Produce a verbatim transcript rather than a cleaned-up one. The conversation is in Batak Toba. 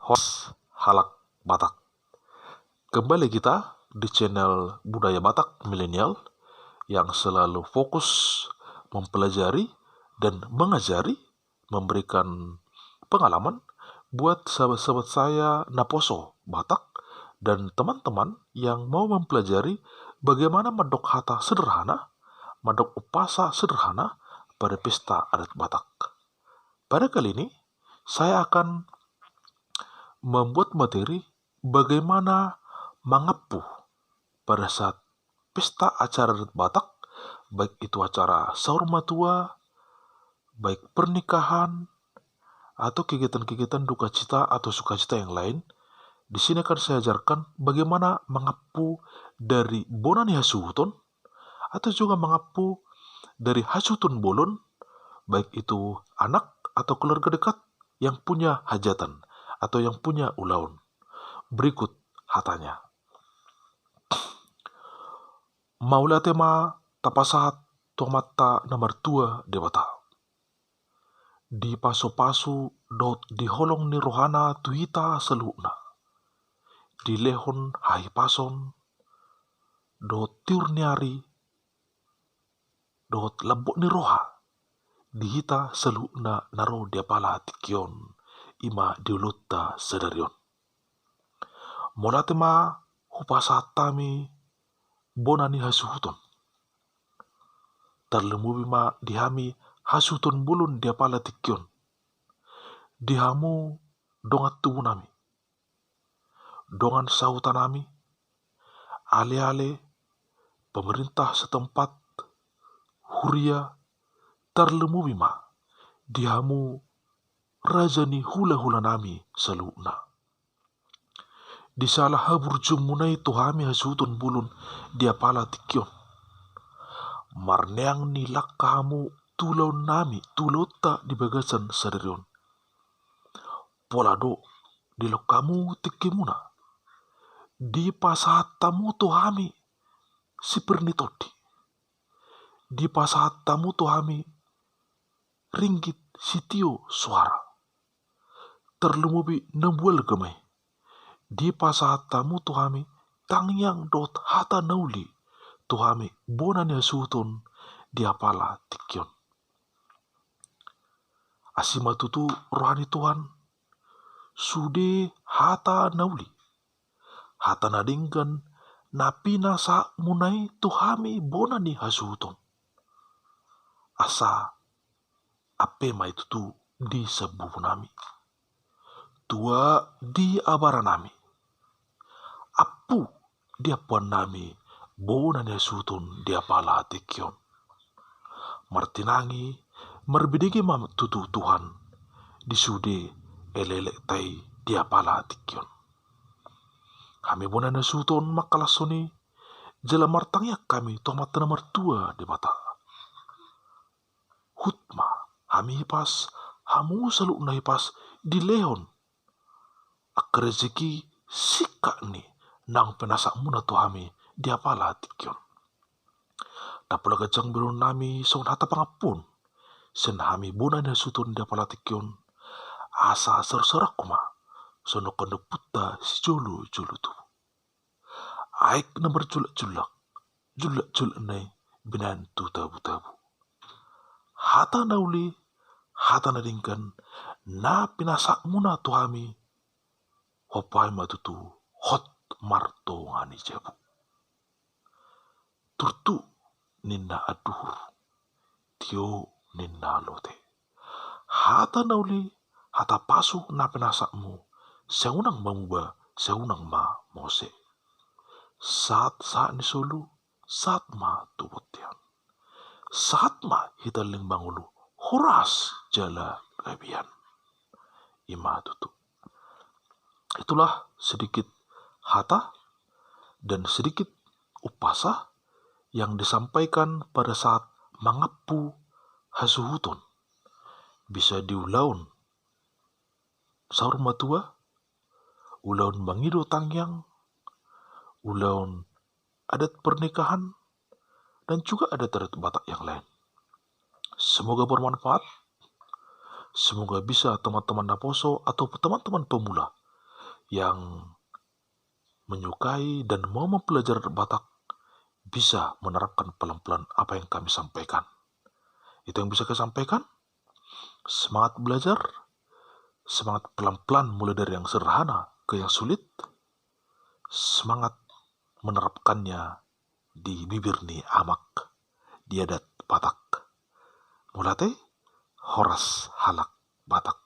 host halak Batak. Kembali kita di channel Budaya Batak Milenial yang selalu fokus mempelajari dan mengajari, memberikan pengalaman buat sahabat-sahabat saya naposo Batak dan teman-teman yang mau mempelajari bagaimana mandok hata sederhana, mandok umpasa sederhana pada pesta adat Batak. Pada kali ini, saya akan membuat materi bagaimana mangampu pada saat pesta acara adat Batak, baik itu acara saur matua, baik pernikahan, atau kegiatan-kegiatan duka cita atau sukacita yang lain. Di sini akan saya ajarkan bagaimana mangampu dari bona ni hasuhuton, atau juga mangampu dari hasuhuton bolon, baik itu anak atau keluarga dekat yang punya hajatan atau yang punya ulaon. Berikut hatanya. Mauliate ma tapasahat tu Amanta na martua Debata. Dipasupasu dohot diholong ni rohana tu hita saluhutna. Dilehon hahipason dohot tiur ni ari dohot lambok ni roha di hita saluhutna na ro di apala tingki on, i ma di ulaonta sadari on. Mauliate ma hupasahat hami bona ni hasuhuton. Tarlumobi ma di hami hasuhuton bolon di apala tingki on. Di hamu dongan tubunami, dongan sahutanami, aleale, pemerintah setempat, huria, tarlumobi ma di hamu raja ni hulahulanami saluhutna. Di sala haburjuonmuna i tu hami hasuhuton bolon di apala tingki on. Marneang ni langka hamu tu ulaonnami, tu ulaonta di bagasan sadari on. Pola do dilehon hamu tingkimuna. Dipasahat hamu tu hami sipir ni tondi. Dipasahat hamu tu hami ringgit sitio suara. Tarlumobi na bual gamai. Dipasahat hamu tu hami tangiang dohot hata na uli tu hami bona ni hasuhuton di apala tingki on. Asi ma tutu roha ni Tuhan sude hata na uli, hata na denggan na pinasahatmuna i tu hami bona ni hasuhuton. Asa ampe ma i tutu di sambubunami, tua di abaranami, ampu di ampuannami bona ni hasuhuton di apala tingki on. Martinangi marbinege ma tutu Tuhan di sude elekelekta i di apala tingki on. Hami bona ni hasuhuton mangkalashon i jala martangiang hami tu Amanta na martua Debata. Hut ma hami hipas, hamu saluhutna hipas, dilehon angka rejeki singkat ni naung pinasahatmuna tu hami di apala tingki on. Ndang pola ganjang berenami songon hata pangampuon sian hami bona ni hasuhuton di apala tingki on, asa saursaurangku ma songon angka ompunta sijolojolo tubu. Aek na marjullakjullak, jullakjullak na i binahen tu tabutabu. Hata na uli, hata na denggan na pinasahatmuna tu hami, hompa i ma tutu hot martonga ni jabu. Turtu ninna anduhur, tio ninna lote. Hata na uli, hata pasu na pinasahatmu, sai unang ma muba, sai unang ma mose. Sahat, sahat ni solu, sahat ma tu bontean. Sahat ma hita leleng mangolu, horas jala gabean. I ma tutu. Itulah sedikit hata dan sedikit umpasa yang disampaikan pada saat mangampu hasuhuton. Bisa di ulaon saur matua, ulaon mangido tangiang, ulaon adat pernikahan, dan juga adat-adat Batak yang lain. Semoga bermanfaat. Semoga bisa teman-teman naposo atau teman-teman pemula yang menyukai dan mau mempelajari Batak bisa menerapkan pelan-pelan apa yang kami sampaikan. Itu yang bisa kami sampaikan. Semangat belajar, semangat pelan-pelan mulai dari yang sederhana ke yang sulit, semangat menerapkannya di bibir ni amak, di adat Batak. Mauliate, horas halak Batak.